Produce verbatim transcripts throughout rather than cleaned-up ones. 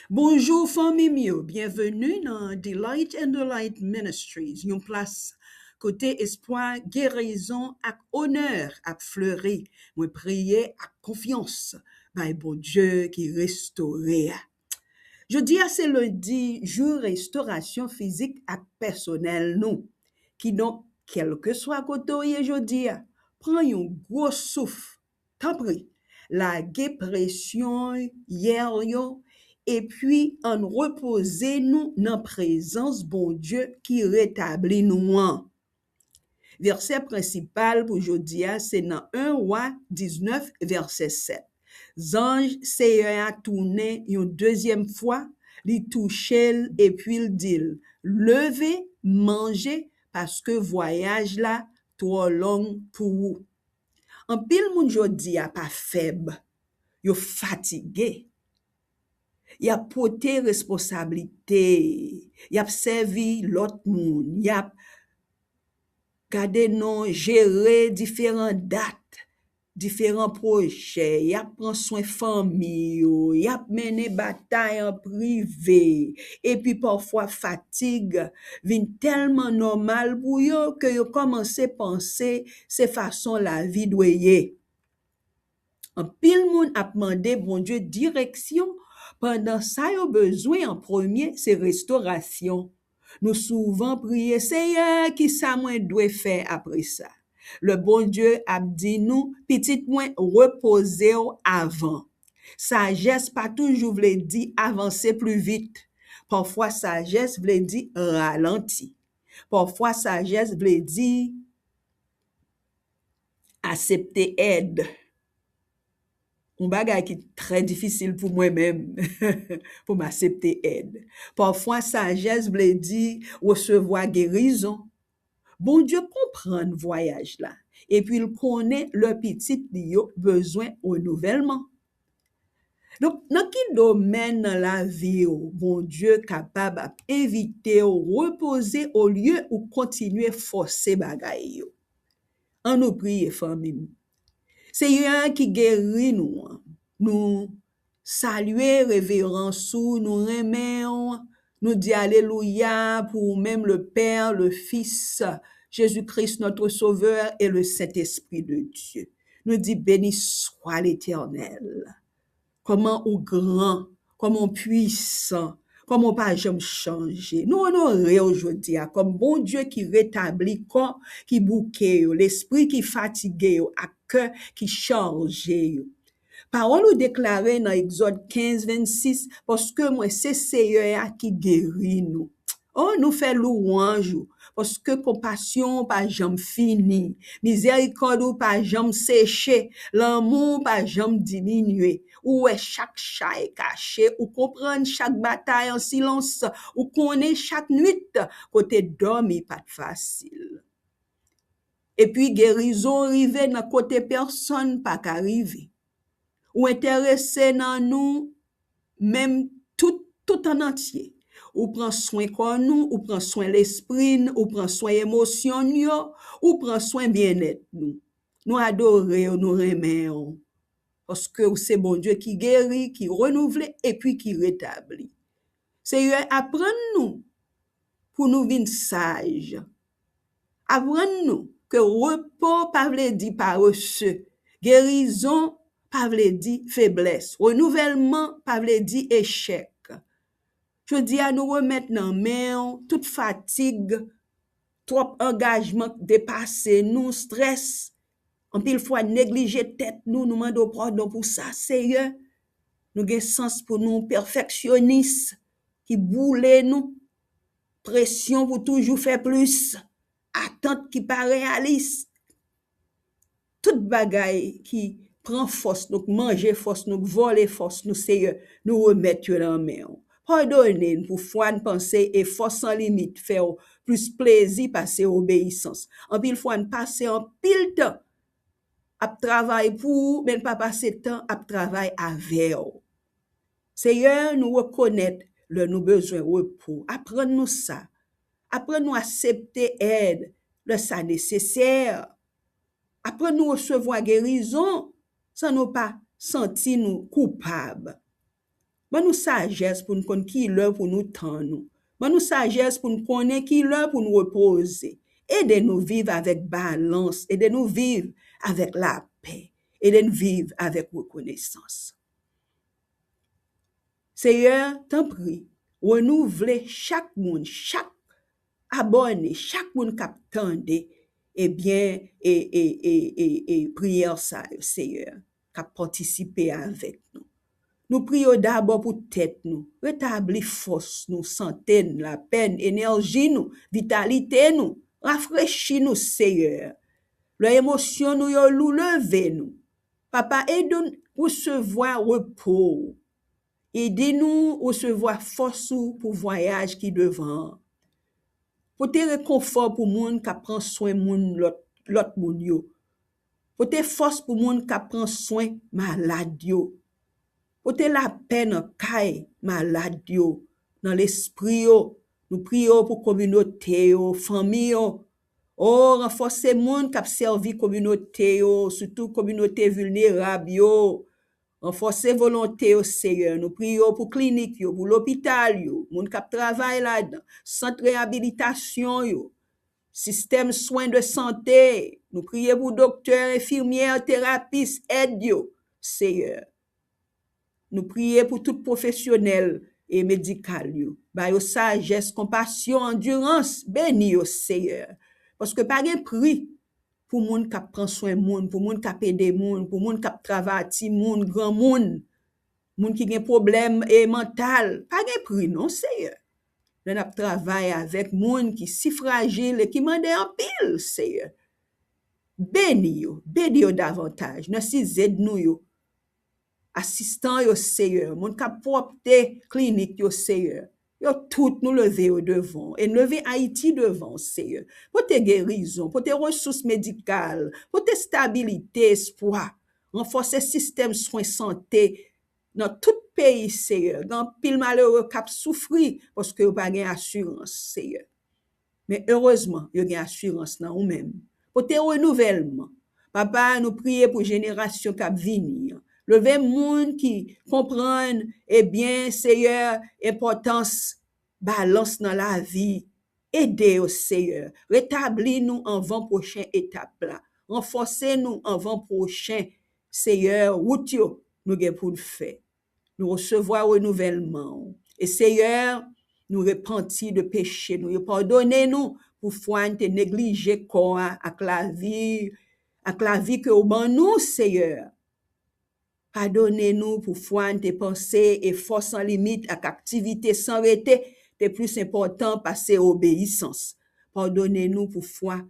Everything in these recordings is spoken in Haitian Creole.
Bonjou fanmi m yo, byenveni nan Delight in the Light Ministries, yon plas kote espwa, gerizon ak onè ap fleri. Mwen priye ak konfyans bay Bondye ki restore a. Jodi a se lendi, jou restorasyon fizik ak pèsonèl nou. Kidonk, kèlkeswa kote w ye jodi a, pran yon gwo souf. Tanpri, lage presyon yè yo, epi ann repoze nou nan prezans Bondye ki retabli nou an. Vèsè prensipal pou jodi a se nan en Wa diznèf, vèsè sèt. Zanj Seyè a tounen yon dezyèm fwa, li touche l epi l di l, "Leve, manje, paske vwayaj la twò long pou ou." Anpil moun jodi a pa fèb, yo fatige. Y ap pote responsablite, y ap sèvi lòt moun, y ap gade non jere diferan dat, diferan pwojè, y ap pran swen fanmi yo, y ap mennen batay an prive, epi pafwa fatig vin tèlman nòmal pou yo ke yo kòmanse panse se fason lavi dwe ye. Anpil moun ap mande Bondye direksyon, pandan sa yo bezwen an premye se restorasyon. Nou souvan priye, "Seyè, ki sa mwen dwe fè apre sa?" Lè Bondye ap di nou, "Pitit mwen, repoze w avan." Sajès pa toujou vle di avanse pli vit. Pafwa sajès vle di ralanti. Pafwa sajès vle di aksepte èd. Yon bagay ki trè difisil pou mwen menm, pou m aksepte èd. Pafwa sajès vle di resevwa gerizon. Bondye konprann vwayaj la, epi l konnen lè pitit li yo bezwen renouvèlman. Donk, nan ki domèn nan lavi w Bondye kapab ap envite w repoze olye ou kontinye fòse bagay yo? Ann nou priye, fanmi m. Seyè ki geri nou an, nou salye reverans ou, nou renmen w, nou di alelouya pou ou menm, le Père, le Fils, Jésus-Christ, notre Sauveur, et le Saint-Esprit de Dieu. Nou di, "Béni soit l'Éternel." Kòman ou gran, kòman ou pwisan, kòman ou pa janm chanje. Nou onore w jodi a kòm Bondye ki retabli kò ki bouke yo, lespri ki fatige yo, ak kè ki chaje yo. Pawòl ou deklare nan Egzòd kenz vennsis, "Paske mwen se Seyè a ki geri nou." O, nou fè lwanj ou, paske konpasyon ou pa janm fini, mizèrikòd ou pa janm seche, lanmou ou pa janm diminye. Ou wè chak chay kache, ou konprann chak batay an silans, ou konnen chak nwit kote dòmi pa t fasil. Epi gerizon rive nan kote pèsonn pa ka rive. Ou enterese nan nou menm tout, tout an antye. Ou pran swen kò nou, ou pran swen lespri n, ou pran swen emosyon n yo, ou pran swen byennèt nou. Nou adore w, nou renmen w. Paske ou se Bondye ki geri, ki renouvle, epi ki retabli. Seyè, aprann nou pou nou vin saj. Aprann nou ke repo pa vle di parese, gerizon pa vle di feblès, renouvèlman pa vle di echèk. Jodi a, nou remèt nan men w tout fatig, twòp angajman k depase nou, estrès, anpil fwa neglije tèt nou, nou mande w padon pou sa, Seyè. Nou gen sans pou nou pèfèksyonis ki boule nou, presyon pou toujou fè plis, atant ki pa reyalis. Tout bagay ki pran fòs nou, k manje fòs nou, k vòlè fòs nou, Seyè, nou remèt yo nan men w. Padone n pou fwa n panse efò san limit fè w plis plezi pase obeyisans. Anpil fwa n pase anpil tan ap travay pou ou, men n pa pase tan ap travay avè w. Seyè, nou rekonèt lè nou bezwen repo. Aprann nou sa. Aprann nou aksepte èd lè sa nesesè. Aprann nou resevwa gerizon san nou pa santi nou koupab. Ban nou sajès pou n konn ki lè pou nou tann ou. Ban nou sajès pou n konnen ki lè pou n repoze. Ede nou viv avèk balans, ede nou viv avèk lapè, ede n viv avèk rekonesans. Seyè, tanpri, renouvle chak moun, chak abòne, chak moun k ap tande, ebyen, e, e, e, e, e priyè sa yo, Seyè, k ap patisipe avèk nou. Nou priye w dabò pou tèt nou, retabli fòs nou, sante n, lapè n, enèji nou, vitalite nou, rafrechi nou, Seyè. Lè emosyon nou yo lou, leve nou. Papa, ede n resevwa repo w. Ede nou resevwa fòs ou pou vwayaj ki devan an. Pote rekonfò pou moun k ap pran swen moun lòt, lòt moun yo. Pote fòs pou moun k ap pran swen malad yo. Pote lapè nan kay malad yo, nan lespri yo. Nou priye w pou kominote yo, fanmi yo. O, ranfòse moun k ap sèvi kominote yo, sitou kominote vilnerab yo. Ranfòse volonte yo, Seyè. Nou priye w pou klinik yo, pou lopital yo, moun k ap travay ladan, sant reyabilitasyon yo, sistèm swen de sante. Nou priye pou doktè, enfimyè, terapis, èd yo, Seyè. Nou priye pou tout pwofesyonèl e medikal yo. Ba yo sajès, konpasyon, andirans. Beni yo, Seyè. Paske pa gen pri pou moun k ap pran swen moun, pou moun k ap ede moun, pou moun k ap travay timoun, granmoun, moun ki gen pwoblèm e mantal. Pa gen pri non, Seyè. Lè n ap travay avèk moun ki si frajil e ki mande anpil, Seyè. Beni yo, beni yo davantaj. Nan si zèd nou yo, asistan yo, Seyè, moun k ap pwòpte klinik yo, Seyè. Yo tout, nou leve yo devan w, e n leve Ayiti devan w, Seyè. Pote gerizon, pote resous medikal, pote stabilite, espwa. Ranfòse sistèm swen sante nan tout peyi, Seyè. Gen anpil malere k ap soufri paske yo pa gen asirans, Seyè. Men erezman, yo gen asirans nan ou menm. Pote renouvèlman. Papa, nou priye pou jenerasyon k ap vini an. Leve moun ki konprann, ebyen, Seyè, enpòtans balans nan lavi. Ede yo, Seyè. Retabli nou anvan pwochen etap la. Ranfòse nou anvan pwochen, Seyè, wout yo nou gen pou n fè. Nou resevwa renouvèlman w. E Seyè, nou repanti de peche nou yo. Padone nou pou fwa n te neglije kò a ak lavi, ak lavi ke w ban nou, Seyè. Padone nou pou fwa n te panse efò san limit ak aktivite san rete te plis enpòtan pase obeyisans. Padone nou pou fwa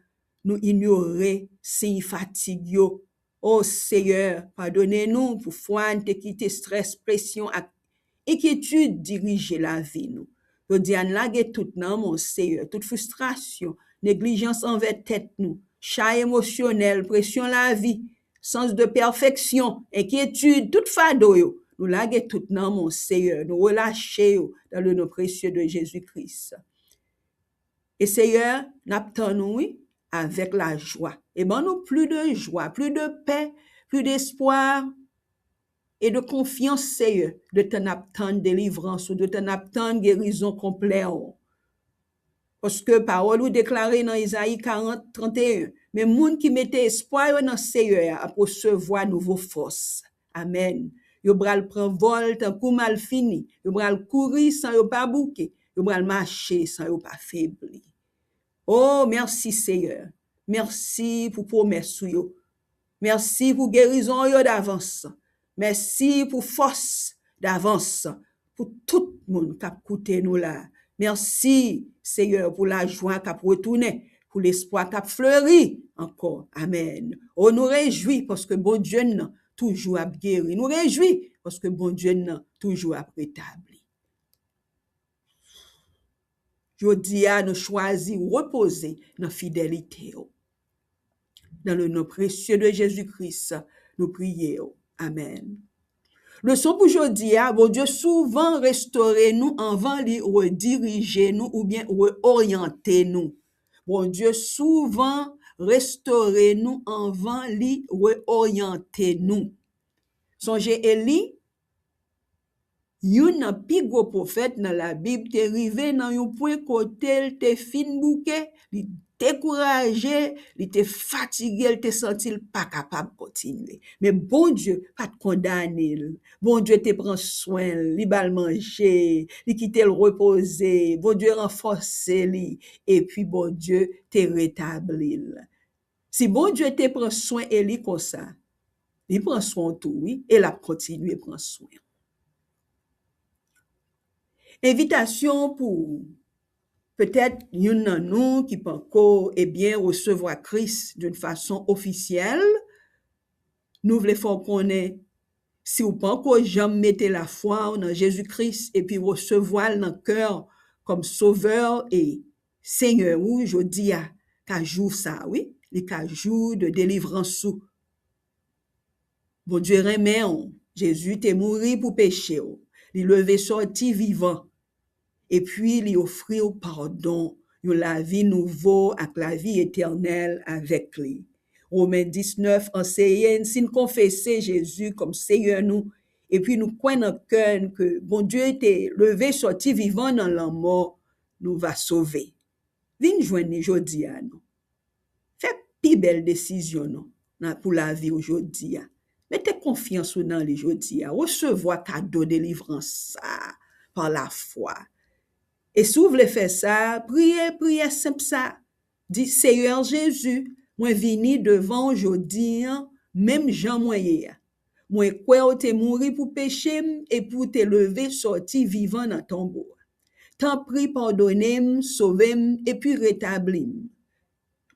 nou inyore siy fatig yo. O Seyè, padone nou pou fwa n te kite estrès, presyon ak enkyetid dirije lavi nou. Jodi a, n lage tout nan men w, Seyè, tout fristrasyon, neglijans anvè tèt nou, chay emosyonèl, presyon lavi, sans de pèfeksyon, enkyetid, tout fado yo, nou lage tout nan men w, Seyè, nou relache yo dans le nom précieux de Jésus-Christ. E Seyè, n ap tann ou, wi, avèk lajwa. E ban nou plis de jwa, plis de pè, plis de espwa e de konfyans, Seyè, de tan n ap tann delivrans ou, de tan n ap tann gerizon konplè w. Paske pawòl ou deklare nan Izayi karant, tranteyen, men moun ki mete espwa yo nan Seyè a ap resevwa nouvo fòs. Amèn. Yo pral pran vòl tankou malfini. Yo pral kouri san yo pa bouke. Yo pral mache san yo pa febli. O, mèsi, Seyè. Mèsi pou pwomès ou yo. Mèsi pou gerizon yo davans. Mèsi pou fòs davans pou tout moun k ap koute nou la. Mèsi, Seyè, pou lajwa k ap retounen, pou lespwa k ap fleri ankò. Amèn. O, nou rejwi paske Bondye n nan toujou ap geri. Nou rejwi paske Bondye n nan toujou ap retabli. Jodi a, nou chwazi repoze nan fidelite w. Dans le nom précieux de Jésus-Christ, nou priye w. Amèn. Leson pou jodi a, Bondye souvan restore nou anvan li redirije nou oubyen reoryante nou. Bondye souvan restore nou anvan li reoryante nou. Sonje Eli, Youn nan pi gwo pwofèt nan Labib te rive nan yon pwen kote l te fin bouke, li dekouraje, li te fatige, l te santi l pa kapab kontinye. Men Bondye pa t kondane l. Bondye te pran swen l, li ba l manje, li kite l repoze, Bondye ranfòse li, epi Bondye te retabli l. Si Bondye te pran swen Eli konsa, li pran swen w tou, wi, e l ap kontinye pran swen w. Envitasyon pou petèt youn nan nou ki panko, ebyen, resevwa Kris d'une façon officielle. Nou vle fè w konnen, si w panko janm mete lafwa w nan Jezi Kris epi resevwa l nan kè w kòm Sovè e Senyè ou, jodi a ka jou sa, wi, li ka jou de delivrans ou. Bondye renmen w. Jezi te mouri pou peche w. Li leve sòti vivan. Epi li ofri w padon, yon lavi nouvo ak lavi etènèl avèk li. Women diznèf anseye n, si n konfese Jezi kòm Seyè nou, epi nou kwè nan kè n ke Bondye te leve sòti vivan nan lanmò, nou va sove. Vin jwenn li jodi a, non. Fè pi bèl desizyon, non, nan, pou lavi w jodi a. Mete konfyans ou nan li jodi a. Resevwa kado delivrans sa a pa lafwa. E si w vle fè sa, priye priyè senp sa. Di, Seyè Jezi, mwen vini devan w jodi a, menm jan mwen ye a. Mwen kwè w te mouri pou peche m epi w te leve sòti vivan nan tonbo a. Tanpri, padone m, sove m, epi retabli m.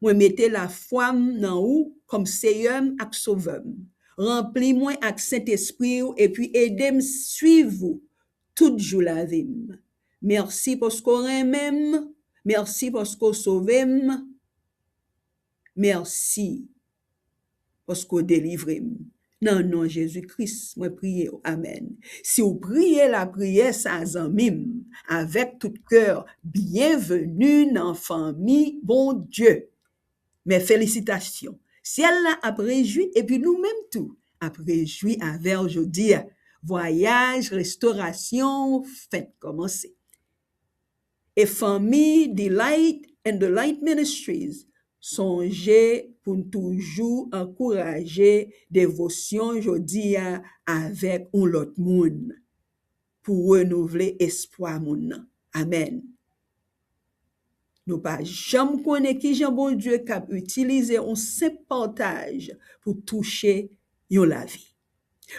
Mwen mete lafwa m nan ou kòm Seyè m ak Sovè m. Ranpli mwen ak Sentespri w epi ede m suiv ou tout jou lavi m. Mèsi paske w renmen m. Mèsi paske w sove m. Mèsi paske w delivre m. Nan non Jezi Kris, mwen priye w. Amèn. Si w priye lapriyè sa, zanmi m, avèk tout kè, byenveni nan fanmi Bondye. Men felisitasyon. Syèl la ap rejwi, epi nou menm tou ap rejwi avè w jodi a. Vwayaj restorasyon w fèk kòmanse. E fanmi Delight and the Light Ministries sonje pou n toujou ankouraje devosyon jodi a avèk yon lòt moun pou renouvle espwa moun nan. Amèn. Nou pa janm konnen kijan Bondye kab itilize yon senp pataj pou touche yon lavi.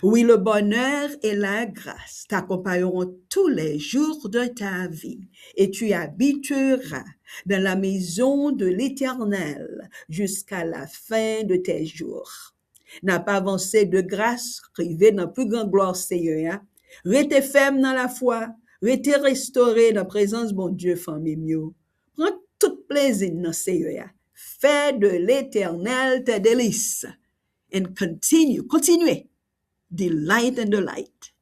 Oui, le bonheur et la grâce t'accompagneront tous les jours de ta vie, et tu habiteras dans la maison de l'Éternel jusqu'à la fin de tes jours. N ap avanse de gras, rive nan pi gran glwa Seyè a. Rete fèm nan lafwa, rete restore nan prezans Bondye, fanmi m yo. Pran tout plezi n nan Seyè a. Fais de l'Éternel tes délices and continue, kontinye. Delight in the light.